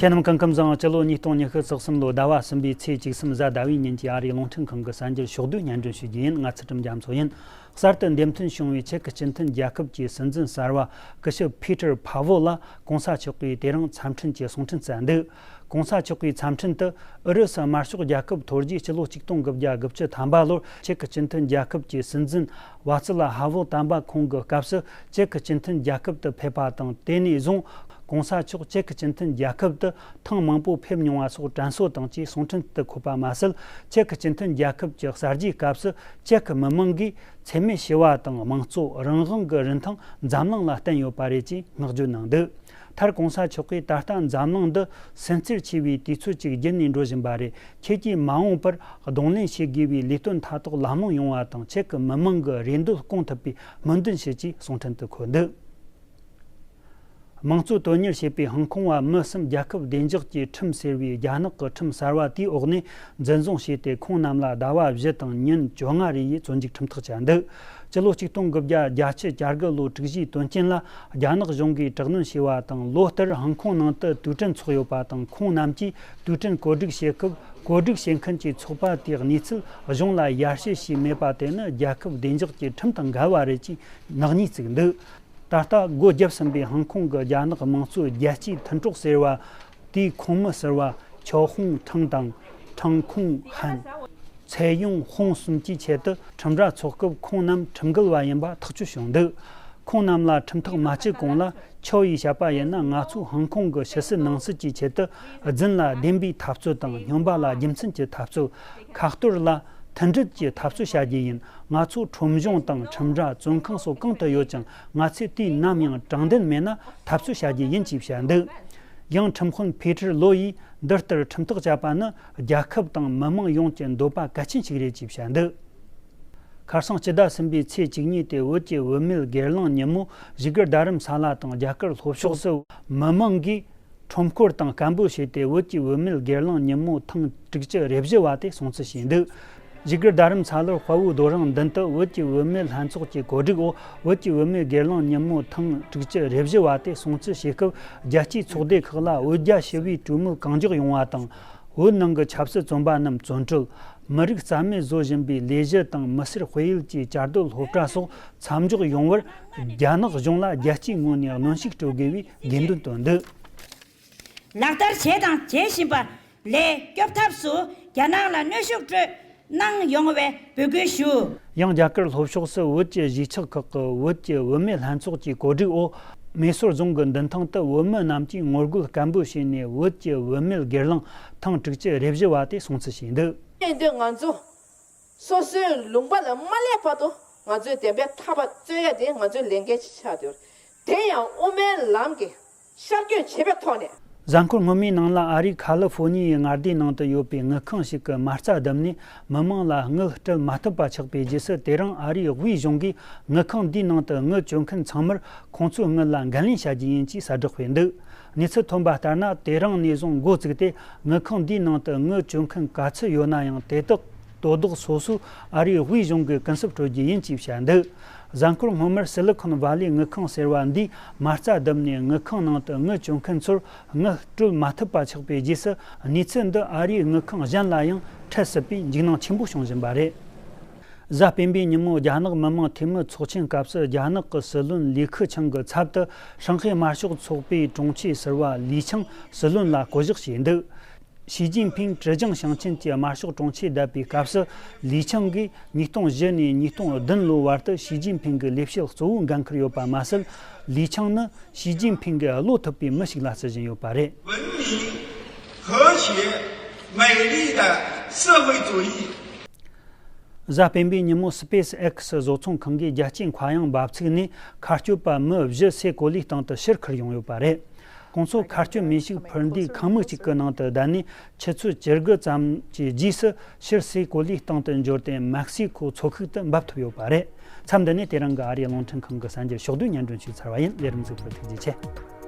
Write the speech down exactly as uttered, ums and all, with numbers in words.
ཁྱེད་རྣམས་སྐུ་ཁམས་བཟང་། སྤྱི་ལོ་ཉིས་སྟོང་ཉི་ཤུ་རྩ་གསུམ་ལོ་ཟླ་བ་གསུམ་པའི་ཚེས་བཅུ་གསུམ་གཟའ་ཟླ་བའི་ཉིན་གྱི་ཨ་རིའི་རླུང་འཕྲིན་ཁང་གི་གསར་འགྱུར་ཕྱོགས་བསྡུས་སྙན་སྒྲོན་ཞུ་རྒྱུ་ཡིན། ང་ཚུལ་ཁྲིམས་རྒྱ་མཚོ་ཡིན། གསར་དུ་འདེམས་ཐོན་བྱུང་བའི་ཅེག་སྤྱི་མཐུན་རྒྱལ་ཁབ་ཀྱི་སྲིད་འཛིན་གསར་བ་སྐུ་ཞབས་Peter Pawel ལ་གོང་ས་མཆོག་གིས་དེ་རིང་འཚམས་འཕྲིན་གྱི་གསུང་འཕྲིན་བསྩལ་འདུག་གོང་ས་མཆོག་གིས་འཚམས་འཕྲིན་དུ་ཨུ་རུ་སུ་དམར་ཤོག་རྒྱལ་ཁབ་འཐོར་རྗེས་སྤྱི་ལོ་ཆིག་སྟོང་དགུ་བརྒྱ་དགུ་བཅུ་ཐམ་པ་ལོར་ཅེག་སྤྱི་མཐུན་རྒྱལ་ཁབ་ཀྱི་སྲིད་འཛིན་ཝཱ་ཙི་ལ་ཧ་ཝུ་དམ་པ་ཁོང་གི་སྐབས་སུ་ཅེག་སྤྱི་མཐུན་རྒྱལ་ཁབ་ཏུ་ཕེབས་པ་དང་། དེ་ནས་བཟུང་གོང་ས་མཆོག་ཅེག་སྤྱི་མཐུན་རྒྱལ་ཁབ་ཏུ་ཐེངས་མང་པོ་ཕེབས་མྱོང་བ་སོགས་དྲན་གསོ་དང་བཅས་གསུང་འཕྲིན་དུ་འཁོད་པ་མ་ཟད། ཅེག་སྤྱི་མཐུན་རྒྱལ་ཁབ་ཀྱི་གསར་བརྗེའི་སྐབས་སུ་ཅེག་མི་དམངས་ཀྱིས་འཚེ་མེད་ཞི་བ་དང་། དམངས་གཙོ། རང་དབང་གི་རིན་ཐང་འཛམ་གླིང་ལ་བསྟན་ཡོད་པ་རེད་ཅེས་བསྔགས་བརྗོད་གནང་འདུག་མཐར་གོང་ས་མཆོག་གིས། ད་ལྟ་འཛམ་གླིང་འདི་སུན་གཙེར་ཆེ་བའི་དུས་ཚོད་ཅིག་བརྒྱུད་ནས་འགྲོ་བཞིན་པ་རེད། ཁྱེད་ཀྱིས་མ་འོངས་པར་གདོང་ལེན་བྱེད་དགོས་པའི་ལས་དོན་མཐའ་དག་ལམ་ལྷོང་ཡོང་བ་དང་། ཅེག་མི་དམངས་ཀྱི་རེ་འདོད་སྐོང་ཐུབ་པའི་སྨོན་འདུན་ཞུ་ཅེས་གསུང་འཕྲིན་དུ་འཁོད་འདུག་དམངས་གཙོ་དོན་གཉེར་བྱེད་པའི་ཧང་ཀོང་བ་མི་གསུམ་རྒྱལ་ཁབ་བདེ་འཇགས་ཀྱི་ཁྲིམས་ཟེར་བའི་རྒྱ་ནག་གི་ཁྲིམས་གསར་བ་དེའི་འོག་ནས་འཛིན་བཟུང་བྱས་ཏེ། ཁོང་རྣམས་ལ་ཟླ་བ་བཞི་དང་ཉིན་བཅོ་ལྔ་རེ་ཡི་བཙོན་འཇུག་ཁྲིམས་ཐག་བཅད་འདུག་སྤྱི་ལོ་ཆིག་སྟོང་དགུ་བརྒྱ་བརྒྱད་ཅུ་གྱ་དགུ་ལོའི་དྲུག་བཞིའི་དོན་རྐྱེན་ལ་རྒྱ་ནག་གཞུང་གིས་དྲག་གནོན་བྱས་པ་དང་། ལོ་ལྟར་ཧང་ཀོང་ནང་དུ་དུས་དྲན་འཚོགས་ཡོད་པ་དང་། ཁོང་རྣམས་ཀྱིས་དུས་དྲན་གོ་སྒྲིག་བྱེད་སྐབས། གོ་སྒྲིག་བྱེད་མཁན་གྱི་ཚོགས་པ་དེས་གནས་ཚུལ་གཞུང་ལ་ཡར་ཞུ་བྱས་མེད་པ་དེ་ནི་རྒྱལ་ཁབ་བདེ་འཇགས་ཀྱི་ཁྲིམས་དང་འགལ་བ་རེད་ཅེས་ནག་ཉེས་བཙུགས་འདུག་ད་ལྟ་སྒོ་བརྒྱབ་ཟིན་པའི་ཧང་ཀོང་གི་རྒྱ་ནག་དམངས་གཙོའི་རྒྱལ་སྤྱིའི་མཐུན་གྲོགས་ཟེར་བ་དེའི་ཁོངས་མི་ཟུར་པ་ཆའོ་ཧུང་ཁྲང་དང་། ཁྲང་ཁུང་ཧན། ཚའེ་ཡུང་ཧུང་གསུམ་གྱི་ཆེད་དུ་ཁྲིམས་ར་འཚོགས་སྐབས། ཁོང་རྣམས་ཁྲིམས་འགལ་བ་ཡིན་པ་ཐག་གཅོད་བྱུང་འདུག་ཁོང་རྣམས་ལ་ཁྲིམས་ཐག་མ་བཅད་གོང་ལ། ཆའོ་ཡིས་བཤད་པ་ཡིན་ན། ང་ཚོས་ཧང་ཀོང་གི་ཕྱི་སྲིད་ནང་སྲིད་ཀྱི་ཆེད་དུ། རྫུན་ལ་བདེན་པའི་འཐབ་རྩོད་དང་། སྨྱོན་པ་ལ་རྒྱུ་མཚན་གྱི་འཐབ་རྩོད། ཁ་གཏོར་ལ་མཐུན་སྒྲིལ་གྱི་འཐབ་རྩོད་བྱ་རྒྱུ་ཡིན། ང་ཚོ་ཁྲོམ་གཞུང་དང་ཁྲིམས་ར། བཙོན་ཁང་སོགས་གང་དུ་ཡོད་ཀྱང་། ང་ཚོས་དུས་ནམ་ཡང་དྲང་བདེན་མེད་ན་འཐབ་རྩོད་བྱ་རྒྱུ་ཡིན་ཅེས་བཤད་འདུག་ཡང་ཁྲིམས་དཔོན་ཕི་ཁྲེར་ལོ་ཡིས་འདི་ལྟར་ཁྲིམས་ཐག་བཅད་པ་ནི། རྒྱལ་ཁབ་དང་མི་དམངས་ཡོངས་ཀྱི་འདོད་པ་གལ་ཆེན་ཞིག་རེད་ཅེས་བཤད་འདུག་ཁ་སང་སྤྱི་ཟླ་གསུམ་པའི་ཚེས་བཅུ་གཉིས་ཏེ། བོད་ཀྱི་བུད་མེད་སྒེར་ལངས་ཉིན་མོ་བཞུགས་སྒར་རྡ་རམ་ས་ལ་དང་རྒྱ་གར་ལྷོ་ཕྱོགས་སུ་མི་མང་གིས་ཁྲོམ་སྐོར་དང་སྐད་འབོད་བྱས་ཏེ། བོད་ཀྱི་བུད་མེད་སྒེར་ལངས་ཉིན་མོ་ཐེངས་དྲུག་ཅུ་རེ་བཞི་བ་དེ་སྲུང་བརྩི་བྱས་འདུག་བཞུགས་སྒར་རྡ་རམ་ས་ལར་དཔའ་བོའི་རྡོ་རིང་མདུན་དུ། བོད་ཀྱི་བུད་མེད་ལྷན་ཚོགས་ཀྱི་གོ་སྒྲིག་འོག་བོད་ཀྱི་བུད་མེད་སྒེར་ལངས་ཉིན་མོ་ཐེངས་དྲུག་ཅུ་རེ་བཞི་བ་དེ་སྲུང་བརྩི་བྱེད་སྐབས། རྒྱལ་སྤྱིའི་ཚོགས་སྡེ་ཁག་ལ་བོད་རྒྱ་ཞི་བའི་གྲོས་མོལ་གང་མགྱོགས་ཡོང་བ་དང་། བོད་ནང་གི་ཆབ་སྲིད་བཙོན་པ་རྣམས་བཙོན་གྲོལ། མི་རིགས་རྩ་མེད་བཟོ་བཞིན་པའི་ལས་གཞི་དང་། མི་སེར་དཔེ་ཡུལ་གྱི་བཅའ་སྡོད་སློབ་གྲྭ་སོགས་མཚམས་འཇོག་ཡོང་བར་རྒྱ་ནག་གཞུང་ལ་རྒྱལ་སྤྱིའི་ངོས་ནས་གནོན་ཤུགས་སྤྲོད་དགོས་པའི་དགོས་འདུན་བཏོན་འདུག་ལག་བསྟར་བྱས་དང་བྱེད་བཞིན་པ་ལས་སྐྱོབ་ཐབས་སུ་རྒྱ་ནག་ལ་གནོན་ཤུགས་སྤྲོད་གནང་ཡོང་བའི་འབོད་སྐུལ་ཞུ། ཡང་རྒྱ་གར་ལྷོ་ཕྱོགས་སུ་བོད་ཀྱི་གཞིས་ཆགས་ཁག་གི་བོད་ཀྱི་བུད་མེད་ལྷན་ཚོགས་ཀྱི་གོ་སྒྲིག་འོག་མེ་སོར་རྫོང་གི་མདུན་ཐང་དུ་བོད་མི་རྣམས་ཀྱིས་ངོ་རྒོལ་སྐད་འབོད་བྱས་ནས། བོད་ཀྱི་བུད་མེད་སྒེར་ལངས་ཐེངས་དྲུག་ཅུ་རེ་བཞི་བ་དེ་སྲུང་བརྩི་བྱས་འདུག་དེ་དུས་ང་ཚོ་སོ་སོའི་ལུང་པ་ལ་མ་སླེབས་བར་དུ་ང་ཚོའི་བདེན་པའི་ཐག་པ་རྩོད་ཡ་དེ་ང་ཚོའི་ལས་འགན་ཆགས་བསྡད་ཡོད་རེད། དེ་ཡང་དབུ་མའི་ལམ་གྱི་ཤར་བསྐྱོད་བྱེད་པའི་ཐོག་ནས། གཟའ་འཁོར་སྔོན་མའི་ནང་ལ་ཨ་རིའི་ཁ་ལི་ཧྥོ་ནི་ཡའི་མངའ་སྡེའི་ནང་དུ་ཡོད་པའི་དངུལ་ཁང་ཞིག་གིས་མ་རྩ་བརྡིབས་ནས་མི་མང་ལ་དངུལ་སྤྲོད་མ་ཐུབ་པ་ཆགས་པའི་རྗེས་སུ། དེ་རིང་ཨ་རིའི་དབུས་གཞུང་གིས་དངུལ་ཁང་འདིའི་ནང་དུ་དངུལ་བཅོལ་མཁན་ཚང་མར་ཁོང་ཚོའི་དངུལ་ལ་འགན་ལེན་བྱ་རྒྱུ་ཡིན་ཅེས་གསལ་བསྒྲགས་སྤེལ་འདུག་གནས་ཚུལ་ཐོན་པ་ལྟར་ན། དེ་རིང་ནས་བཟུང་འགོ་བཙུགས་ཏེ་དངུལ་ཁང་འདིའི་ནང་དུ་དངུལ་བཅོལ་མཁན་ག་ཚོད་ཡོད་ན་ཡང་། དེ་དག་དོ་བདག་སོ་སོས་ཨ་རིའི་དབུས་གཞུང་གི་གུན་གསབ་སྤྲོད་རྒྱུ་ཡིན་ཅེས་བཤད་འདུག་གཟའ་འཁོར་སྔོན་མར་སི་ལི་ཁོན་ཝ་ལིའི་དངུལ་ཁང་ཟེར་བ་འདིས་མ་རྩ་བརྡིབས་ནས་དངུལ་ཁང་ནང་དུ་དངུལ་བཅོལ་མཁན་ཚོར་དངུལ་སྤྲོད་མ་ཐུབ་པ་ཆགས་པའི་རྗེས་སུ། གནས་ཚུལ་འདི་ཨ་རིའི་དངུལ་ཁང་གཞན་ལ་ཡང་འཕྲད་སྲིད་པའི་འཇིགས་སྣང་ཆེན་པོ་བྱུང་བཞིན་པ་རེད། གཟའ་སྤེན་པའི་ཉིན་མོ་རྒྱ་ནག་མི་དམངས་འཐུས་མི་ཚོགས་ཆེན་སྐབས་སུ། རྒྱ་ནག་གི་སྲིད་བློན་ལི་ཁེ་ཆང་གི་ཚབ་ཏུ་ཧྲང་ཧའེ་དམར་ཤོག་ཚོགས་པའི་དྲུང་ཆེ་ཟུར་པ་ལི་ཆང་སྲིད་བློན་ལ་བསྐོ་གཞག་བྱས་འདུག་ཞི་ཅིན་ཕིང་ཀྲེ་ཅང་ཞིང་ཆེན་གྱི་དམར་ཤོག་དྲུང་ཆེ་བསྡད་པའི་སྐབས་སུ། ལི་ཆང་གིས་ཉིས་སྟོང་བཞི་ནས་ཉིས་སྟོང་བདུན་ལོའི་བར་དུ་ཞི་ཅིན་ཕིང་གི་ལས་བྱེད་གཙོ་བོའི་འགན་འཁུར་ཡོད་པ་མ་ཟད། ལི་ཆང་ནི་ཞི་ཅིན་ཕིང་གི་བློ་ཐུབ་པའི་མི་ཞིག་ལ་བརྩི་བཞིན་ཡོད་པ་རེད། 文明、和谐、美丽的社会主义。 གཟའ་སྤེན་པའི་ཉིན་མོ་སི་པེ་སི་ཨེག་སི་བཟོ་ཚོང་ཁང་གིས་རྒྱལ་སྤྱིའི་མཁའ་དབྱིངས་འབབ་ཚུགས་ནས་མཁའ་སྐྱོད་པ་མི་བཞི་སའི་གོ་ལའི་སྟེང་དུ་ཕྱིར་འཁུར་ཡོང་ཡོད་པ་རེད། ཁོང་ཚོ་མཁའ་སྐྱོད་མེ་ཤུགས་འཕུར་མདེལ་ཁང་མིག་ཅིག་གི་ནང་དུ་བསྡད་ནས། ཆུ་ཚོད་བཅུ་དགུ་ཙམ་གྱི་རྗེས་སུ་ཕྱིར་སའི་གོ་ལའི་སྟེང་དུ་འབྱོར་ཏེ། མེག་སི་ཁོ་མཚོ་ཁུག་ཏུ་འབབ་ཐུབ་ཡོད་པ་རེད། མཚམས་འདི་ནས་དེ་རིང་གི་ཨ་རིའི་རླུང་འཕྲིན་ཁང་གི་གསར་འགྱུར་ཕྱོགས་བསྡུས་སྙན་སྒྲོན་ཞུས་ཚར་བ་ཡིན། ལས་རིམ་གཟིགས་པར་ཐུགས་རྗེ་ཆེ།